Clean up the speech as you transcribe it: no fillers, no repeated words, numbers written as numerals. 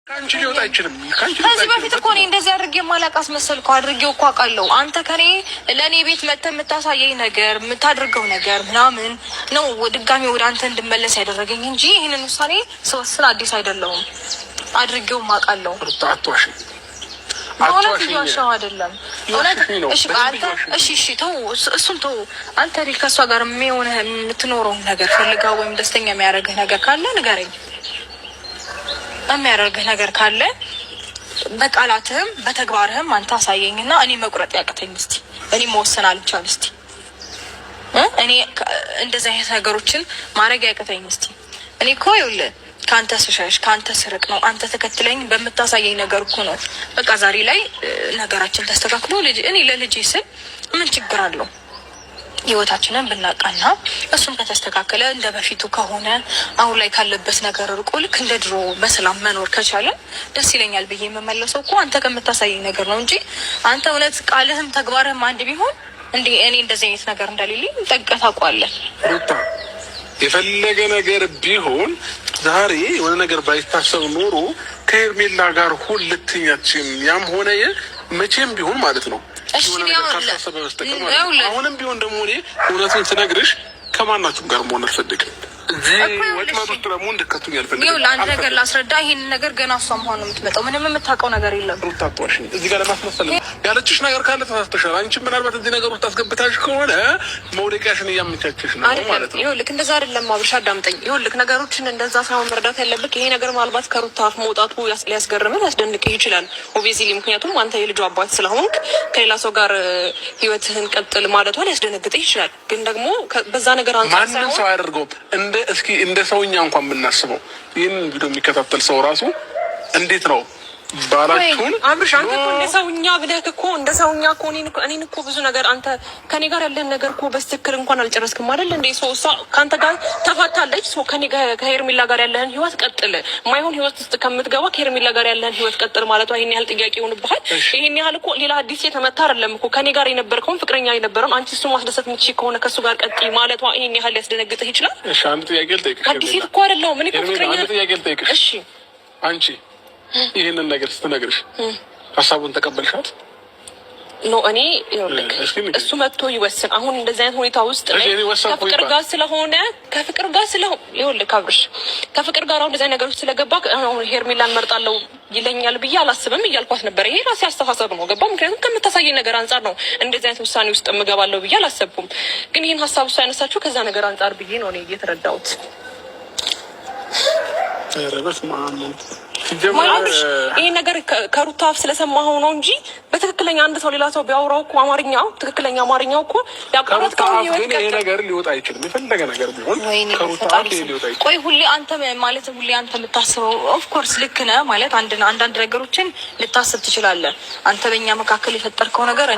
ከአንቺ ሊወጣ አይችልም። ከዚህ በፊት እኮ እኔ እንደዚህ አድርጌ የማላውቅ አስመሰልኩህ። አድርጌው እኮ አውቃለሁ። አንተ ከኔ ለእኔ ቤት መጥተህ የምታሳየኝ ነገር፣ የምታደርገው ነገር ምናምን ነው ድጋሚ ወደ አንተ እንድመለስ ያደረገኝ እንጂ ይህንን ውሳኔ ስወስን አዲስ አይደለሁም። አድርጌውም አውቃለሁ። እውነት እየዋሸሁ አይደለም። እሺ፣ እሺ፣ ተው፣ እሱን ተው። አንተ ከእሷ ጋር የሚሆንህ የምትኖረውን ነገር ፈልጋ ወይም ደስተኛ የሚያደርግህ ነገር ካለ ንገረኝ። የሚያደርግህ ነገር ካለ በቃላትህም በተግባርህም አንተ አሳየኝና እኔ መቁረጥ ያቅተኝ እስቲ፣ እኔ መወሰን አልቻል እስቲ፣ እኔ እንደዚህ አይነት ነገሮችን ማድረግ ያቅተኝ እስቲ። እኔ እኮ ይኸውልህ ከአንተ ስሸሽ ከአንተ ስርቅ ነው አንተ ተከትለኝ በምታሳየኝ ነገር እኮ ነው። በቃ ዛሬ ላይ ነገራችን ተስተካክሎ እኔ ለልጄ ስል ምን ችግር አለው? ህይወታችንን ብናቃና እሱም ከተስተካከለ እንደ በፊቱ ከሆነ አሁን ላይ ካለበት ነገር ርቆ ልክ እንደ ድሮ በሰላም መኖር ከቻለ ደስ ይለኛል ብዬ የምመለሰው እኮ አንተ ከምታሳየኝ ነገር ነው እንጂ አንተ እውነት ቃልህም ተግባርህም አንድ ቢሆን እንዴ እኔ እንደዚህ አይነት ነገር እንደሌለኝ ጠንቅቀህ ታውቀዋለህ። ሩታ፣ የፈለገ ነገር ቢሆን ዛሬ የሆነ ነገር ባይታሰብ ኖሮ ከሄርሜላ ጋር ሁለተኛችን ያም ሆነ መቼም ቢሆን ማለት ነው ካልታሰበ በስተቀር ማለት ነው። አሁንም ቢሆን ደግሞ እኔ እውነቱን ስነግርሽ ከማናችሁም ጋር መሆን አልፈልግም። ወጥመድ ውስጥ ደግሞ እንድከቱኝ አልፈልግም። ይኸውልህ አንድ ነገር ላስረዳ። ይሄንን ነገር ገና እሷ መሆን ነው የምትመጣው። ምንም የምታውቀው ነገር የለም። ሩታ አትዋሽኝ። እዚህ ጋር ለማስመሰል ያለችሽ ነገር ካለ ተሳስተሻል። አንቺ ምናልባት እዚህ ነገር ውስጥ አስገብታሽ ከሆነ መውደቂያሽን እያመቻቸሽ ነው ማለት ነው። ይኸውልህ እንደዛ አይደለም አብርሽ፣ አዳምጠኝ። ይኸውልህ ነገሮችን እንደዛ ሳይሆን መረዳት ያለብህ ይሄ ነገር ምናልባት ከሩታ አፍ መውጣቱ ሊያስገርምህ ሊያስደንቅህ ይችላል። Obviously ምክንያቱም አንተ የልጁ አባት ስለሆንክ ከሌላ ሰው ጋር ህይወትህን ቀጥል ማለቷ ሊያስደነግጥህ ይችላል። ግን ደግሞ በዛ ነገር አንጻር ማንም ሰው አያደርገውም። እንደ እስኪ እንደ ሰውኛ እንኳን ብናስበው ይህን ቪዲዮ የሚከታተል ሰው ራሱ እንዴት ነው ባላችሁን አብርሽ፣ አንተ እኮ እንደ ሰውኛ ብለህ እኮ እንደ ሰውኛ እኮ እኔን እኮ ብዙ ነገር አንተ ከኔ ጋር ያለህን ነገር እኮ በስትክክል እንኳን አልጨረስክም አይደል እንዴ? So እሷ ከአንተ ጋር ተፋታለች። So ከኔ ከሄርሜላ ጋር ያለህን ህይወት ቀጥል። ማይሆን ህይወት ውስጥ ከምትገባ ከሄርሜላ ጋር ያለህን ህይወት ቀጥል ማለቷ ይሄን ያህል ጥያቄ ይሆንብሃል? ይሄን ያህል እኮ ሌላ አዲስ የተመታ አይደለም እኮ። ከኔ ጋር የነበርከውን ፍቅረኛ የነበረውን አንቺ እሱ ማስደሰት የምትችይ ከሆነ ከእሱ ጋር ቀጥይ ማለቷ ይሄን ያህል ሊያስደነግጥህ ይችላል? እሺ፣ አንድ ጥያቄ ልጠይቅሽ። አዲስ ሴት እኮ አይደለሁም እኔ እኮ ፍቅረኛ። አንድ ጥያቄ ልጠይቅሽ። እሺ። አንቺ ይህንን ነገር ስትነግርሽ ሀሳቡን ተቀበልሻት? No፣ እኔ ይኸውልህ እሱ መጥቶ ይወስን። አሁን እንደዚህ አይነት ሁኔታ ውስጥ ከፍቅር ጋር ስለሆነ ከፍቅር ጋር ስለሆነ ይኸውልህ አብርሽ ከፍቅር ጋር አሁን እንደዚህ አይነት ነገር ውስጥ ስለገባ አሁን ሄርሜላን መርጣለሁ ይለኛል ብዬ አላስብም እያልኳት ነበር። ይሄ ራሴ አስተሳሰብ ነው፣ ገባ? ምክንያቱም ከምታሳየኝ ነገር አንጻር ነው እንደዚህ አይነት ውሳኔ ውስጥ የምገባለሁ ብዬ አላሰብኩም። ግን ይህን ሀሳብ እሱ ያነሳችው ከዛ ነገር አንጻር ብዬ ነው እኔ እየተረዳሁት። ኧረ በስመ አብ። ይሄ ነገር ከሩታ አፍ ስለሰማኸው ነው እንጂ በትክክለኛ አንድ ሰው ሌላ ሰው ቢያወራው እኮ አማርኛው ትክክለኛ አማርኛው እኮ ያቋረጥከውን ህይወት ግን ይሄ ነገር ሊወጣ አይችልም። የፈለገ ነገር ቢሆን ከሩታ አፍ ሊወጣ አይችልም። ቆይ ሁሌ አንተ ማለት ሁሌ አንተ የምታስበው of course ልክ ነህ ማለት አንዳንድ ነገሮችን ልታስብ ትችላለህ። አንተ በእኛ መካከል የፈጠርከው ነገር